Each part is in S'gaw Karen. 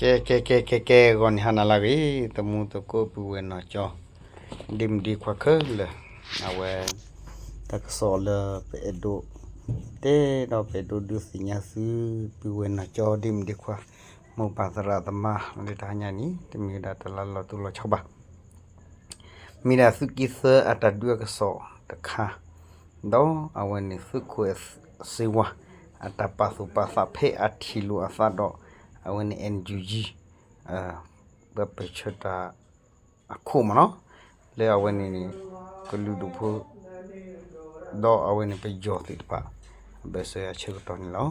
ကဲ ကဲ ကဲ ကဲ ကဲ ဂီၤနံၤဟါနၤလၢအဂ့ၤ သမူသကိးပုၢ်ဝဲၢ်နီၢ်ကၠီ ဒ့မုၣ်ဒ့ခွါခဲလၢာ်, အဝဲ တၢ်ကစီၣ်လၢပအဲၣ်ဒိးတဲဒီးပအဲၣ်ဒိးဒုးသ့ၣ်ညါသု ပုၢ်ဝဲၢ်နီၢ်ကၠီ ဒ့မုၣ်ဒ့ခွါ မိၢ်ပၢ်သရၣ်သမါ လၢတဟါညါန့ၣ် တမ့ၢ်ဝဲဒၣ်တၢ်လၢလီၤတိၢ်လီၤဆီဘၣ် မ့ၢ်ဒၣ်သုးက့သၢအတၢ်ဒုးအကစီၣ်တခါ, ဒီးအဝဲန့ၣ်သုးခိၣ်စ့ဝါ အတၢ်ပာ်သူၣ်ပာ်သးဖဲအထံၣ်လိာ်အသးဒီး အဝဲန့ၣ် NUG ပှၤပၢၢ်ဆၢတၢ်အခိၣ်မ့ၢ်နီၤ, လၢအဝဲန့ၣ်န့ၣ် ကလုာ်ဒူၣ်ဖိ ဒီးအဝဲန့ၣ်ပယီၤသ့ၣ်တဖၣ် အဘၢၣ်စၢၤအဆၢကတီၢ်န့ၣ်လီၤ.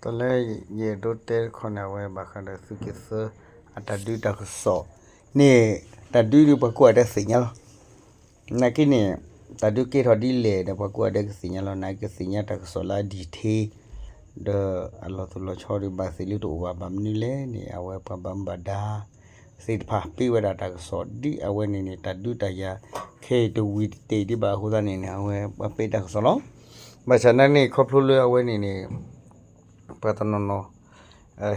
တၢ်လၢယအဲၣ်ဒိးတဲတခီန့ၣ် အဝဲဘၣ်ဃးဒီးသုးက့သၢ အတၢ်ဒုးတၢ်ကစီၣ်န့ၣ် တၢ်ဒုးဒုးပှၤကိးဂၤဒဲးသ့ၣ်ညါလီၤ. နာ်က့န့ၣ် တၢ်ဒုးကဲထီၣ်ဒ်လဲၣ်ဒီးပှၤကိးဂၤဒဲးကသ့ၣ်ညါလီၤ. နာ်က့သ့ၣ်ညါတၢ်ကစီၣ်လၢအ detail ဒီးအလီၤတိၢ်လီၤဆီဒုးဘၣ်သ့ၣ်လၢတအိၣ်ဘၣ်. ဘၣ်မနုၤလဲၣ်န့ၣ် အဝဲပှၤဘၣ်မူဘၣ်ဒါသ့ၣ်တဖၣ် ပ့ၢ်ဝဲဒၣ်တၢ်ကစီၣ်ဒ်အဝဲန့ၣ်န့ၣ် တၢ်ဒုးတၢ်ယၤ ခဲအံၤတဝံၤတတဲာ်ဒံးဘၣ်အဃိသတးန့ၣ်န့ၣ် အဝဲပှၤပ့ၢ်တၢ်ကစီၣ်လီၤ. ဘၣ်ဆၣ်နာ်က့န့ၣ် ခီဖျိလၢအဝဲန့ၣ်န့ၣ် ပှၤတနီၤနီၤ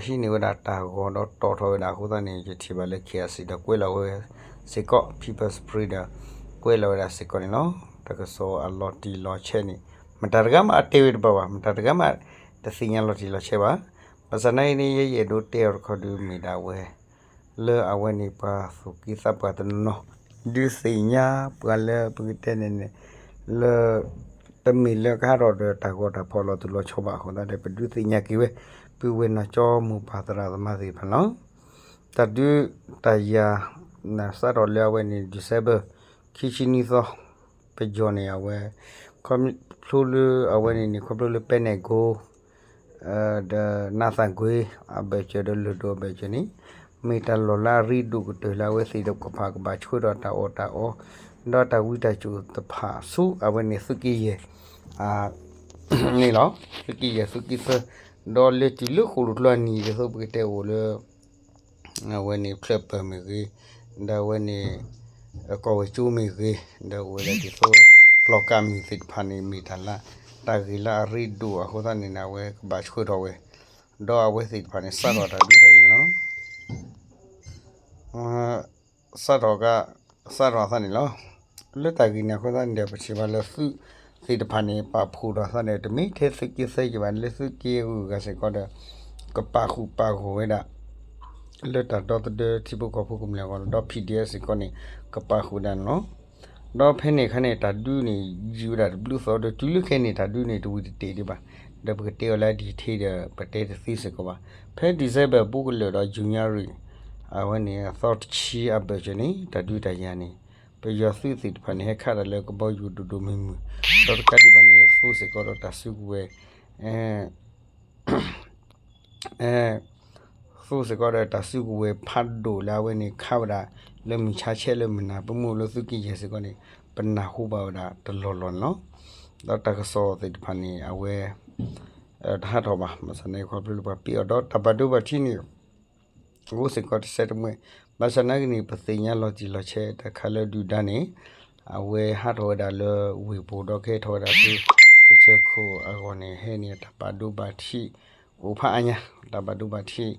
ဟံးန့ၢ်ဝဲဒၣ်တၢ်ဂီၤဒီးတီၣ်ထီၣ်ဝဲဒၣ်အဃိသတးန့ၣ် ယထံၣ်ဘၣ်လၢ KIC ဒီးကွဲးလီၤဝဲစ့ၢ်ကီး People's Spring ဒီး ကွဲးလီၤဝဲဒၣ်စ့ၢ်ကီးန့ၣ်လီၤ. တၢ်ကစီၣ်အလီၤတံၢ်လီၤဆဲးန့ၣ် မတၤတဂၤမးအတဲဝဲတဘၣ်ဘၣ်, မတၤတဂၤမးတသ့ၣ်ညါလီၤတံၢ်လီၤဆဲးဘၣ်. ဘၣ်ဆၣ်နာ်က့န့ၣ် ယဲယအဲၣ်ဒိးတဲအီၤတခီဒုးမ့ၢ်ဒၣ်ဝဲ လၢအဝဲန့ၣ်ပှၤသူၣ်က့သးပှၢ်တနီၤနီၤ ဒုးသ့ၣ်ညါပှၤလၢပကတဲန့ၣ်န့ၣ် လၢ တမ့ၢ်လၢကဟးထီၣ်ဒီးတၢ်ဂီၤတၢ်ဖီၣ်လီၤတိၢ်လီၤဆီဘၣ်အဃိသတးဒီး ပဒုးသ့ၣ်ညါက့ၤဝဲ ပုၢ်ဝဲၢ်နီၢ်ကၠီမိၢ်ပၢ်သရၣ်သမါသ့ၣ်တဖၣ်န့ၣ်လီၤ. တၢ်ဒုးတၢ်ယၤ စးထီၣ်လၢအဝဲန့ၣ် December ခံဆံနွံသီ ပယီၤန့ၣ် အဝဲ ခီဖျိလၢအဝဲန့ၣ်န့ၣ် ခီဖျိလၢပဲနဲၣ်ကိ ဒီးနးသးကွ့ အဘၢၣ်စၢၤဒီးလၢၢ်ဒိၣ်အဘၢၣ်စၢၤန့ၣ် မ့ၢ်တၢ်လီၢ်လၢအရ့ဒိၣ်ကတၢၢ်လၢအဝဲသ့ၣ်တဖၣ်ကဘၣ်ဆှၢဒီးတၢ်အီၣ်တၢ်အီ ဒီးတၢ်ဝံတၢ်စိာ်တဖၣ်ဆူအဝဲန့ၣ်သုးက့ယဲၢ် န့ၣ်လီၤ. သုးက့ယဲၢ်သုးက့သၢ ဒီးလဲၤတုၤလၢဃိၣ်လိၣ်ကျိအနံၤဒ်သိးပကတဲအိၣ်လၢ အဝဲန့ၣ်ဖျၢၣ်ပၢၢ်မ့ၢ်ဂ့ၤ, ဒီးအဝဲန့ၣ် ကီၢ်ဝဲၢ်ကၠိမ့ၢ်ဂ့ၤ, ဒီးအိၣ်ဝဲဒၣ်ဒ်သိး ပျီၢ်ကးမုၢ်သ့ၣ်တဖၣ်န့ၣ် မ့ၢ်တၢ်လၢ တၢ်ဂ့ၢ်လၢအရ့ဒိၣ်အဃိသတးန့ၣ်န့ၣ် အဝဲကဘၣ်ဆှၢထီၣ်ဝဲ, ဒီးအဝဲသ့ၣ်တဖၣ်န့ၣ် စးထီၣ်တၢ်ဒုးတၢ်ယၤန့ၣ်လီၤ. စးထီၣ်က စးထီၣ်အသးန့ၣ်လီၤ. လၢတၢ်ဂ့ၢ်န့ၣ်အဃိသတးန့ၣ်ဒီး ပထံၣ်ဘၣ်လၢသုးသ့ၣ်တဖၣ်န့ၣ် ပာ်ဖှိၣ်ထီၣ်အသးန့ၣ် တမ့ၢ်ထဲသုးက့သၢက့ဘၣ် လၢသုးက့အဂုၤအဂၤစ့ၢ်ကီးဒီး ကပာ်ဃုာ်ပာ်ဂီၢ်ဝဲဒၣ် လၢတၢ်ဒီသဒၢထံဖိကီၢ်ဖိကမျၢၢ်အဂီၢ် ဒီး PDF စ့ၢ်ကီးန့ၣ် ကပာ်ဃုာ်ဝဲဒၣ်န့ၣ်လီၤ. ဒီးဖဲန့ၣ်အခါန့ၣ် တၢ်ဒုးန့ၣ် ယံာ်ဝဲဒၣ်တဘျုးသီဒီး တုၤလၢခဲအံၤန့ၣ် တၢ်ဒုးန့ၣ် တဝံၤတတဲာ်ဒံးဘၣ်. ဒီးပကတဲအီၤလၢ detail ဒီး ပတဲတသ့စ့ၢ်ကီးဘၣ်. ဖဲ December ဘူးကလၢာ်ဒီး January အဝဲန့ၣ် အသီတဆံအဘၢၣ်စၢၤန့ၣ် တၢ်ဒုးတၢ်ယၤန့ၣ် ပယီၤသုးသ့ၣ်တဖၣ်န့ၣ် ဟဲခးတၢ်လၢကဘီယူၤဒိၣ်ဒိၣ်မုၢ်မုၢ်, ဒီးတကးဒံးဘၣ်န့ၣ် သူစ့ၢ်ကီးဒီးတၢ်စုကဝဲၤ သူစ့ၢ်ကီးဒီးတၢ်စုကဝဲၤဖးဒိၣ်လၢအဝဲန့ၣ်ခးဝဲဒၣ် လၢမုၢ်ဆါဆဲးလၢမုၢ်နၤ ပမ့ၢ်အိၣ်လၢသုးက့ယဲၢ်စ့ၢ်ကီးန့ၣ် ပနၢ်ဟူဘၣ်ဝဲဒၣ်တလီၢ်လီၢ်န့ၣ်လီၤ. ဒီးတၢ်ကစီၣ်သ့ၣ်တဖၣ်န့ၣ် အဝဲ တဟးထီၣ်ဘၣ် ဘၣ်ဆၣ်န့ၣ် ခီဖျိလၢပှၤပ့ၢ်အီၤဒီးတၢ်ဘၣ်ဒိဘၣ်ထံးန့ၣ် အိၣ်စ့ၢ်ကီးတစဲးတမှဲ, ဘၣ်ဆၣ်နာ်က့န့ၣ် ပသ့ၣ်ညါလီၤတံၢ်လီၤဆဲးတခါလၢဒုၣ်ဒါန့ၣ် အဝဲဟးထီၣ်ဝဲဒၣ်လၢဝ့ၢ်ပူၤ ဒီးကဟဲထီၣ်ဝဲဒၣ်ဆူ ကစၢၢ်ခိၣ်အဂီၢ်န့ၣ် ဟဲန့ၣ် တၢ်ဘၣ်ဒိဘၣ်ထံး အိၣ်ဖးအါညါ, တၢ်ဘၣ်ဒိဘၣ်ထံး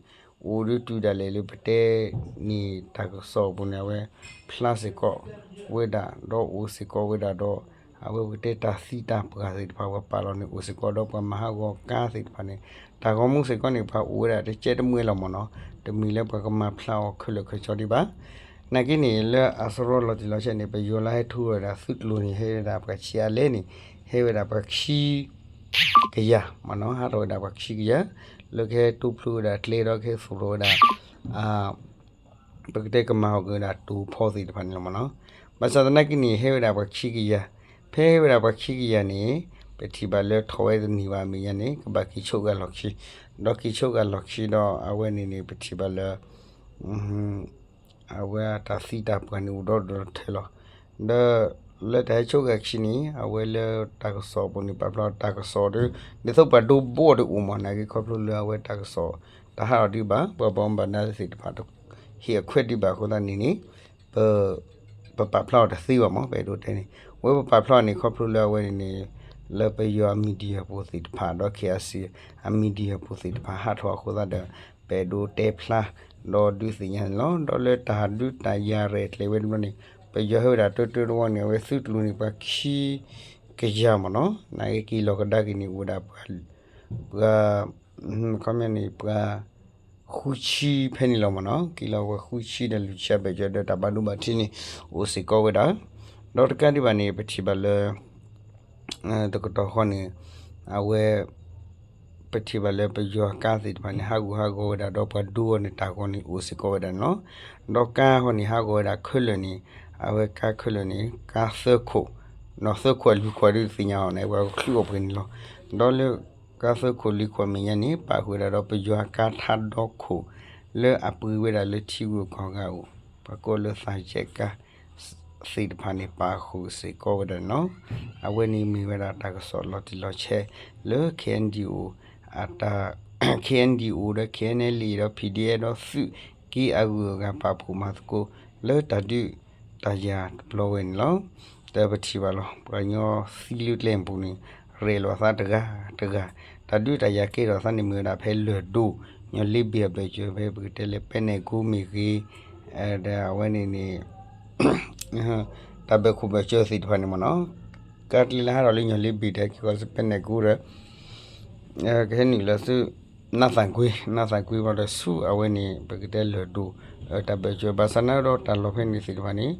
အိၣ်ဒုးတုၤဒၣ်လဲာ်လၢပတဲန့ၣ် တၢ်ကစီၣ်အပူၤန့ၣ် အဝဲဖျါစ့ၢ်ကီးဝဲဒၣ် ဒီးအိၣ်စ့ၢ်ကီးဝဲဒၣ်ဒီး အဝဲပကတဲတၢ်သံတၢ်ပှၢ်သ့ၣ်တဖၣ် ပှၤပာ်လီၤန့ၣ် အိၣ်စ့ၢ်ကီးဒီးပှၤမၤဟးဂီၤကါသ့ၣ်တဖၣ်န့ၣ် တၢ်ဂီၤမူစ့ၢ်ကီးန့ၣ် ပှၤအိၣ်ဝဲဒၣ်တကဲတမှဲလီၤမ့ၢ်နီၤ, တမ့ၢ်လၢပှၤကမၤဖျါအီၤခဲလၢာ်ခဲဆ့ဒံးဘၣ်. နာ်က့န့ၣ် လၢအစရီလီၤတံၢ်လီၤဆဲးန့ၣ် ပယီၤလၢဟဲထူဝဲဒၣ်သုးကျိၤန့ၣ် ဟဲဝဲဒၣ်ပှၤဆံးအါလဲၣ်န့ၣ် ဟဲဝဲဒၣ်ပှၤခံကယၤမ့ၢ်နီၤ, ဟးထီၣ်ဝဲဒၣ်ပှၤခံကယၤ လၢကဟဲတိဖျိဝဲဒၣ်ကျဲဒီးကဟဲသူၣ်ထီၣ်ဝဲဒၣ် ပကတဲကမၤဟီၣ်က့ၤဝဲဒၣ်တိၤဖီသ့ၣ်တဖၣ်န့ၣ်လီၤမ့ၢ်နီၤ. ဘၣ်ဆၣ်သနာ်က့န့ၣ် ဟဲဝဲဒၣ်ပှၤခံကယၤ, ဖဲဟဲဝဲဒၣ်ပှၤခံကယၤန့ၣ် ပထံၣ်ဘၣ်လၢထီၣ်ဝဲတန့ၢ်ဘၣ်အမဲာ်ညါန့ၣ် ကဘၣ်က့ၤဆိးဂၤလီၢ်ခံ, ဒီးက့ၤဆိးဂၤလီၢ်ခံဒီးအဝဲန့ၣ်န့ၣ် ပထံၣ်ဘၣ်လၢ အဝဲအတၢ်သံတၢ်ပှၢ်န့ၣ်အိၣ်ဒီဒီထၢလီၤ. ဒီးလၢတၢ်ဟဲဆိးဂၤခံန့ၣ် အဝဲလၢတၢ်ကစီၣ်အပူၤန့ၣ် ပာ်ဖျါတၢ်ကစီၣ်ဒီး ဒ်သိးပှၤဒိဘိအီၤတအိၣ်မ့ၢ်နာ်က့ ခီဖျိလၢအဝဲတၢ်ကစီၣ် တဟးထီၣ်ဒံးဘၣ် ပှၤဘၣ်မူဘၣ်ဒါသ့ၣ်တဖၣ် ဟ့ၣ်အခွဲးဒံးဘၣ်အဃိသတးန့ၣ်န့ၣ် ပ ပပာ်ဖျါအီၤတသ့ဘၣ်မ့ၢ် ပအဲၣ်ဒိးတဲန့ၣ် ဝဲပပာ်ဖျါအီၤန့ၣ် ခီဖျိလၢအဝဲန့ၣ်န့ၣ် လၢပယီၤအ media ဖိသ့ၣ်တဖၣ် ဒီး KIC အ media ဖိသ့ၣ်တဖၣ် ဟးထီၣ်အဃိသတးဒီး ပအဲၣ်ဒိးတဲဖျါ ဒီးဒုးသ့ၣ်ညါန့ၣ်လီၤ. ဒီးလၢတၢ်ဒုးတၢ်ယၤရဲၣ်ကျဲၤဝဲတဘျီန့ၣ် ပယီၤဟဲဝဲဒၣ်တၢတၢတဝီန့ၣ် အဝဲသုးကျိၤန့ၣ် ပှၤခံကယၤမ့ၢ်နီၤ, နာ်က့က့ၤလီၤကဒါက့ၤန့ၣ် အိၣ်ဝဲဒၣ်ပှၤ ပှၤ ခီပညီန့ၣ် ပှၤ ဃုဆံဖဲန့ၣ်လီၤမ့ၢ်နီၤ, က့ၤလီၤဝဲဃုဆံဒီးလွံၢ်ဆံဘျဲၣ်စၢၤ ဒီးတၢ်ဘၣ်ဒိဘၣ်ထံးန့ၣ် အိၣ်စ့ၢ်ကီးဝဲဒၣ်, ဒီးတကးဒံးဘၣ်န့ၣ် ပထံၣ်ဘၣ်လၢ တကတီၢ်ဃီန့ၣ် အဝဲ ပထံၣ်ဘၣ်လၢပယီၤကါသ့ၣ်တဖၣ်န့ၣ် ဟးဂူာ်ဟးဂီၤဝဲဒၣ် ဒီးပှၤဒိအီၤန့ၣ် တၢ်ဂီၤန့ၣ်အိၣ်စ့ၢ်ကီးဝဲဒၣ်န့ၣ်လီၤ. ဒီးကါဃီန့ၣ် ဟးဂီၤဝဲဒၣ်ခဲလၢာ်န့ၣ် အဝဲကါခဲလၢာ်န့ၣ် ကါသၢခိၣ်, နီၢ်သၢခိၣ်အလွံၢ်ခိၣ်ဒုးသ့ၣ်ညါအီၤန့ၣ် ပှၤကချုးအီၤပှဲၤန့ၣ်လီၤ. ဒီးလၢကါသၢခိၣ်လွံၢ်ခိၣ်အမဲာ်ညါန့ၣ် ပာ်ဃုာ်ဝဲဒၣ်ဒီးပယီၤကါထါဒီခိၣ် လၢအပှ့ၤဝဲဒၣ်လၢထံဂုၤကီၢ်ဂၤအအိၣ် ပှၤကိးလၢသးယဲၢ်ကါ သ့ၣ်တဖၣ်န့ၣ် ပာ်ဃုာ်စ့ၢ်ကီးဝဲဒၣ်န့ၣ်လီၤ. အဝဲန့ၣ်မ့ၢ်ဝဲဒၣ်တၢ်ကစီၣ်လီၤတံၢ်လီၤဆဲးလၢ KNDO အတၢ် KNDO ဒီး KNLA ဒီး PDF ဒီးသုးက့အဂုၤအဂၤပာ်ဖှိၣ်မၤသကိး လၢတၢ်ဒုးတၢ်ယၤတဘျီဝဲန့ၣ်လီၤ. ဒီးပထံၣ်ဘၣ်လီၤ ပှၤကညီသံလၢကျဲအပူၤန့ၣ် ရဲၣ်လီၤအသးတဂၤတဂၤ, တၢ်ဒုးတၢ်ယၤကဲထီၣ်အသးန့ၣ်မ့ၢ်ဝဲဒၣ်ဖဲလၢၢ်ဒိၣ် ညီလ့ဘ့ၣ်အဘၢၣ်စၢၤဖဲပကတဲလၢပဲနဲၣ်ကိမ့ၢ်ဂ့ၤ, ဒီးအဝဲန့ၣ်န့ၣ် တၢ်ဘၢၣ်ခိၣ်ဘၢၣ်စၢၤသ့ၣ်တဖၣ်န့ၣ်မ့ၢ်နီၤ, ကါကျဲလၢဟးထီၣ်လၢညီလ့ဘ့ၣ်ဒီး က့ၤကီးလၢပဲနဲၣ်ကိဒီး ကဟဲနုာ်လီၤဆူ နါသၣ်ကွ့, နါသၣ်ကွ့ဘၣ်ဒီးဆူအဝဲန့ၣ် ပကတဲလၢၢ်ဒိၣ် တၢ်ဘၢၣ်စၢၤ ဘၣ်ဆၣ်နာ်ဒီးတၢ်လီၢ်ဖဲန့ၣ်သ့ၣ်တဖၣ်န့ၣ်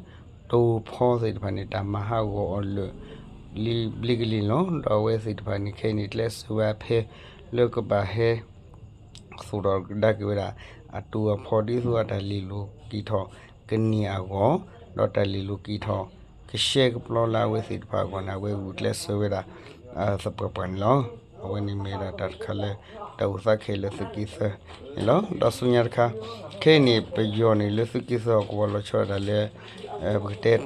တိၤဖီသ့ၣ်တဖၣ်န့ၣ် တၢ်မၤဟးဂီၤအီၤလၢာ်လံဘျ့ကလံၤလီၤ. ဒီးအဝဲသ့ၣ်တဖၣ်န့ၣ် ခဲအံၤန့ၣ် ကျဲးစၢးဝဲအဖဲ လၢကဘၣ်ဟဲ သိၣ်ထီၣ်ကဒါက့ၤဝဲဒၣ် အတိၤအဖီဒ်သိးအတၢ်လဲၤလိၤက့ၤထီၣ်ကန့ၢ်အဂီၢ်, ဒီးတၢ်လဲၤလိၤက့ၤထီၣ်ကရှဲကပျီလၢအဝဲသ့ၣ်တဖၣ်အဂီၢ်န့ၣ် အဝဲဂုာ်ကျဲးစၢးဝဲဒၣ် သပှၢ်ပှၢ်န့ၣ်လီၤ. အဝဲန့ၣ်မ့ၢ်ဝဲဒၣ်တၢ်တခါလၢ တၢ်အိၣ်သးခဲလၢာ်သုးက့သၢန့ၣ်လီၤ. ဒီးဆူညါတခါ ခဲအံၤန့ၣ် ပယီၤန့ၣ်လၢသုးက့သၢဟီၣ်ကဝီၤလီၤဆီဒၣ်တၢ်လၢ ပကတဲ ဒ်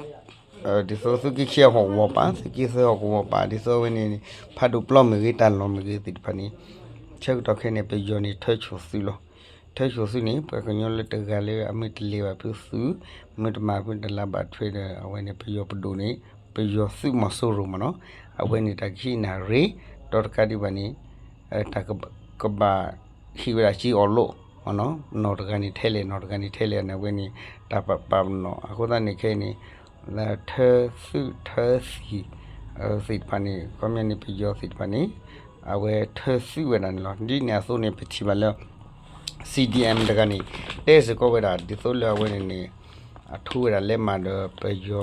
သိးသုးက့ခံဟီၣ်ကဝီၤပာ် သုးက့သၢဟီၣ်ကဝီၤပာ် ဒ်သိးအဝဲန့ၣ်န့ၣ် ဖးဒိၣ်ပျီမ့ၢ်ဂ့ၤ တၢ်လီၢ်မ့ၢ်ဂ့ၤသ့ၣ်တဖၣ်န့ၣ် ဆၢကတီၢ်ခဲအံၤန့ၣ် ပယီၤန့ၣ်ထၢဆိၣ်သုးလီၤ. ထၢဆိၣ်သုးန့ၣ် ပှၤကညီလၢတဂၤလၢအမ့ၢ်တလဲၤဘၣ်ဖုးသုး, မ့ၢ်တမၤဖုးတၢ်လၢဘၣ်ထွဲဒီး အဝဲန့ၣ် ပယီၤပဒိၣ်န့ၣ် ပယီၤသုးမီၤစိရိၤမ့ၢ်နီၤ, အဝဲန့ၣ်တၢ်ကဟံးနၤရ့, ဒီးတကးဒံးဘၣ်န့ၣ် တၢ်ကဘၣ် ဟ့ၣ်ဝဲဒၣ်စ့အီၣ်လိၣ် နီၢ်တဂၤန့ၣ်ထဲလဲၣ် နီၢ်တဂၤန့ၣ်ထဲလဲၣ်န့ၣ် အဝဲန့ၣ် တၢ်ပာ်ပနီၣ် အဃိသတးန့ၣ် ခဲအံၤန့ၣ် ထၢသုးထၢသံၣ် သ့ၣ်တဖၣ်န့ၣ် ခီပညီန့ၣ် ပယီၤသ့ၣ်တဖၣ်န့ၣ် အဝဲထၢသုးဝဲဒၣ်န့ၣ်လီၤ. ဒ်န့ၣ်အသိးန့ၣ် ပထံၣ်ဘၣ်လၢ CDM တဂၤန့ၣ် တဲစ့ၢ်ကီးဝဲဒၣ် ဒ်သိးလၢအဝဲန့ၣ်န့ၣ် အထူဝဲဒၣ်လဲၤမၤဒီးပယီၤ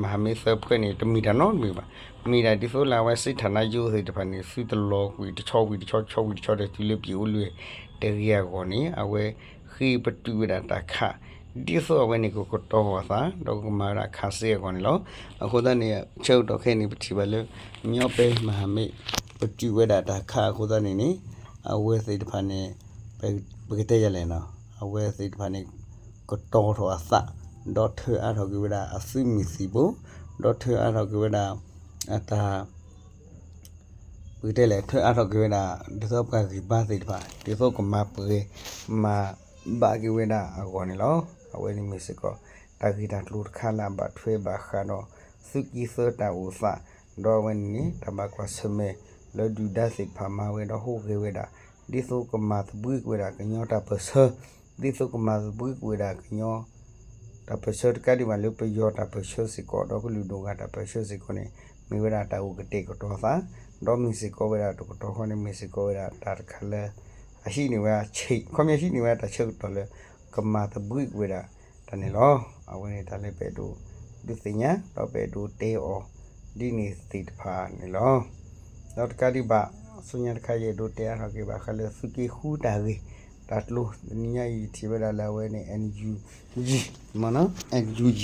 မဟာမိတ်သၢဖုန့ၣ် တမ့ၢ်တၢ်နီတမံၤဘၣ်. မ့ၢ်ဒၣ်ဒ်သိးလၢအဝဲစ့ထၣ်နါယိသ့ၣ်တဖၣ်န့ၣ် သုတလီၤကွံာ်တဆီဝံၤတဆီ ဆီဝံၤတဆီဒီး တုၤလၢပျံၤအိၣ်လွံၢ်တဂ့ၤအဂီၢ်န့ၣ် အဝဲဃ့ပတုာ်ဝဲဒၣ်တၢ်ခး ဒ်သိးအဝဲန့ၣ်ကကတီၤအသး ဒီးကမၤဝဲဒၣ်ခးစ့အဂီၢ်န့ၣ်လီၤ. အဃိသတးန့ၣ် ဆၢကတီၢ်ခဲအံၤန့ၣ် ပထံၣ်ဘၣ်လၢ မညီပဲမဟာမိတ် ပတုာ်ဝဲဒၣ်တၢ်ခးအဃိသတးန့ၣ်န့ၣ် အဝဲသ့ၣ်တဖၣ်န့ၣ် ပကတဲယၤလဲၣ်နီၤ အဝဲသ့ၣ်တဖၣ်န့ၣ် ကတီၤထီၣ်အသး ဒီးထၢအါထီၣ်က့ၤဝဲဒၣ်အသုးမုၢ်သံၣ်ဘိ ဒီးထၢအါထီၣ်က့ၤဝဲဒၣ် အတၢ် ပကတဲလဲၣ် ထၢအါထီၣ်က့ၤဝဲဒၣ် ဒ်သိးပှၤဂံၢ်ဘါသ့ၣ်တဖၣ် ဒ်သိးကမၤပှဲၤ မၤဘၣ်က့ၤဝဲဒၣ်အဂီၢ်န့ၣ်လီၤ. အဝဲန့ၣ်မ့ၢ်စ့ၢ်ကီး တၢ်ဂ့ၢ်တၢ်ကျိၤတခါလၢအဘၣ်ထွဲဘၣ်ဃးဒီး သုးက့သၢတၢ်အိၣ်သး ဒီးအဝဲန့ၣ်န့ၣ် တၢ်ဘၣ်ကွၢ်ဆၢၣ်မဲာ်လၢဒုၣ်ဒါသ့ၣ်တဖၣ်မၤဝဲဒီးဟူးဂဲၤဝဲဒၣ် ဒ်သိးကမၤသဘှံးက့ၤဝဲဒၣ်ကညီတၢ်ပၢၢ်ဆၢ ဒ်သိးကမၤသဘှံးက့ၤဝဲဒၣ်ကညီ တၢ်ပၢၢ်ဆၢတကးဒံးဘၣ်လၢပယီၤတၢ်ပၢၢ်ဆၢစ့ၢ်ကီး ဒီးကလုာ်ဒိၣ်ဂၤတၢ်ပၢၢ်ဆၢစ့ၢ်ကီးန့ၣ် မ့ၢ်ဝဲဒၣ်တၢ်အိၣ်ကတဲာ်ကတီၤသး ဒီးမ့ၢ်စ့ၢ်ကီးဝဲဒၣ်တကတီၢ်ဃီန့ၣ် မ့ၢ်စ့ၢ်ကီးဝဲဒၣ်တၢ်တခါလၢ အဟံးန့ၢ်ဝဲ ခီပညီဟံးန့ၢ်ဝဲတၢ်ဆၢကတီၢ်လၢ ကမၤသဘှံးက့ၤဝဲဒၣ်တၢ်န့ၣ်လီၤ. အဝဲန့ၣ်တၢ်လၢပအဲၣ်ဒိးဒုးသ့ၣ်ညါ ဒီးပအဲၣ်ဒိးတဲအီၤ ဒ်န့ၣ်သ့ၣ်တဖၣ်န့ၣ်လီၤ. ဒီးတကးဒံးဘၣ် ဆူညါတခါ ယအဲၣ်ဒိးတဲအါထီၣ်က့ၤဘၣ်ဃးလၢသုးက့ဃုတၢ်ဂ့ၢ်တၢ်ကျိၤ တနံၤညါအံၤယထံၣ်ဝဲဒၣ်လၢအဝဲန့ၣ် NUG မ့ၢ်နီၤ NUG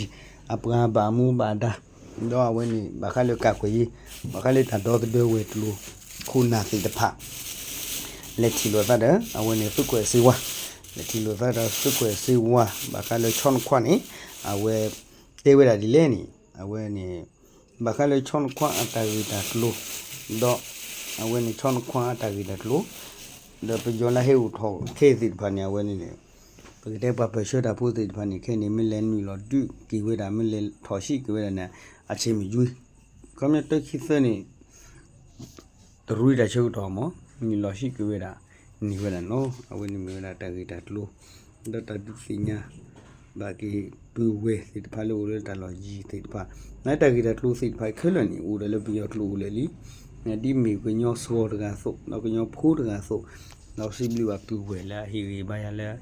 အပှၤဘၣ်မူဘၣ်ဒါ ဒီးအဝဲန့ၣ် ဘၣ်ဃးလၢကးကွဲးယံၤ ဘၣ်ဃးလၢတၢ်ဒီသဒၢဝဲၤကျိၤခိၣ်နၢ်သ့ၣ်တဖၣ် လဲၤထံၣ်လိာ်သးဒီး အဝဲန့ၣ်သုးခွဲးစ့ဝါ လဲၤထံၣ်လိာ်သးဒီးသုးခွဲးစ့ဝါ ဘၣ်ဃးလၢဆီနခွါန့ၣ် အဝဲတဲဝဲဒၣ်ဒ်လဲၣ်န့ၣ် အဝဲန့ၣ် ဘၣ်ဃးလၢဆီနခွါအတၢ်ဂ့ၢ်တၢ်ကျိၤ ဒီး အဝဲန့ၣ်ဆီနခွါအတၢ်ဂ့ၢ်တၢ်ကျိၤ ဒီးပယီၤလၢဟဲအိၣ်ထီၣ်ခဲအံၤသ့ၣ်တဖၣ်န့ၣ် အဝဲန့ၣ်န့ၣ် ပကတဲပှၤပၢၢ်ဆၢတၢ်ဖိသ့ၣ်တဖၣ်န့ၣ် ခဲအံၤန့ၣ် မ့ၢ်လဲၤနုာ်လီၤဒုးက့ၤဝဲဒၣ် မ့ၢ်လဲၤထီၣ်ဟံးက့ၤဝဲဒၣ်န့ၣ် အဆ့ၣ်မ့ၢ်ယွံ ခီပညီတၢခံသၢန့ၣ် တရူးတၢ်ဆၢကတီၢ်မ့ၢ် နုာ်လီၤဟံးက့ၤဝဲဒၣ် န့ၢ်ဝဲဒၣ်န့ၣ်လီၤ. အဝဲန့ၣ်မ့ၢ်ဝဲဒၣ်တၢ်ဂ့ၢ်တၢ်ကျိၤ ဒီးတၢ်ဒုးသ့ၣ်ညါ ဘၣ်က့ၤပုၢ်ဝဲၢ်သ့ၣ်တဖၣ်လၢအိၣ်လၢတၢ်လီၢ်ယံၤသ့ၣ်တဖၣ်, နတၢ်ဂ့ၢ်တၢ်ကျိၤသ့ၣ်တဖၣ်ခဲလၢာ်န့ၣ် အိၣ်ဒီးလၢပယီၤကျိာ်အိၣ်လၢာ်လံ. ဒ်မ့ၢ်ကညီစှီၤတဂၤအသိး ဒီးကညီဖိတဂၤအသိး, ဒီးစံးဘျုးဘၣ်ပုၢ်ဝဲၢ်လၢအဟ့ၣ်ဂံၢ်ဘါယၤလၢ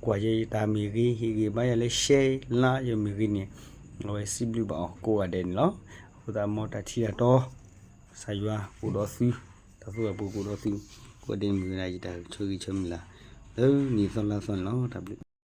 ကွၢ်ယဲတၢ်မ့ၢ်ဂ့ၤ, ဟ့ၣ်ဂံၢ်ဘါယၤလၢ share လါယဲမ့ၢ်ဂ့ၤန့ၣ်, အဝဲစံးဘျုးဘၣ်အီၤကိးဂၤဒဲးန့ၣ်လီၤ. အဃိသတးမ်တၢ်ထံၣ်တၢ်တီ ကစၢ်ယွၤကအိၣ်ဒီးသု, တၢ်သူၣ်ဂၢၢ်ပူၤကအိၣ်ဒီးသု, ကိးဂၤဒဲးန့ၣ်မ့ၢ်ဝဲဒၣ်ယတၢ်ဆၢဂ့ၤဆၢမုၢ်လၢ် လၢနံၣ်သီလါသီန့ၣ်လီၤ. တၢ်ဘျုး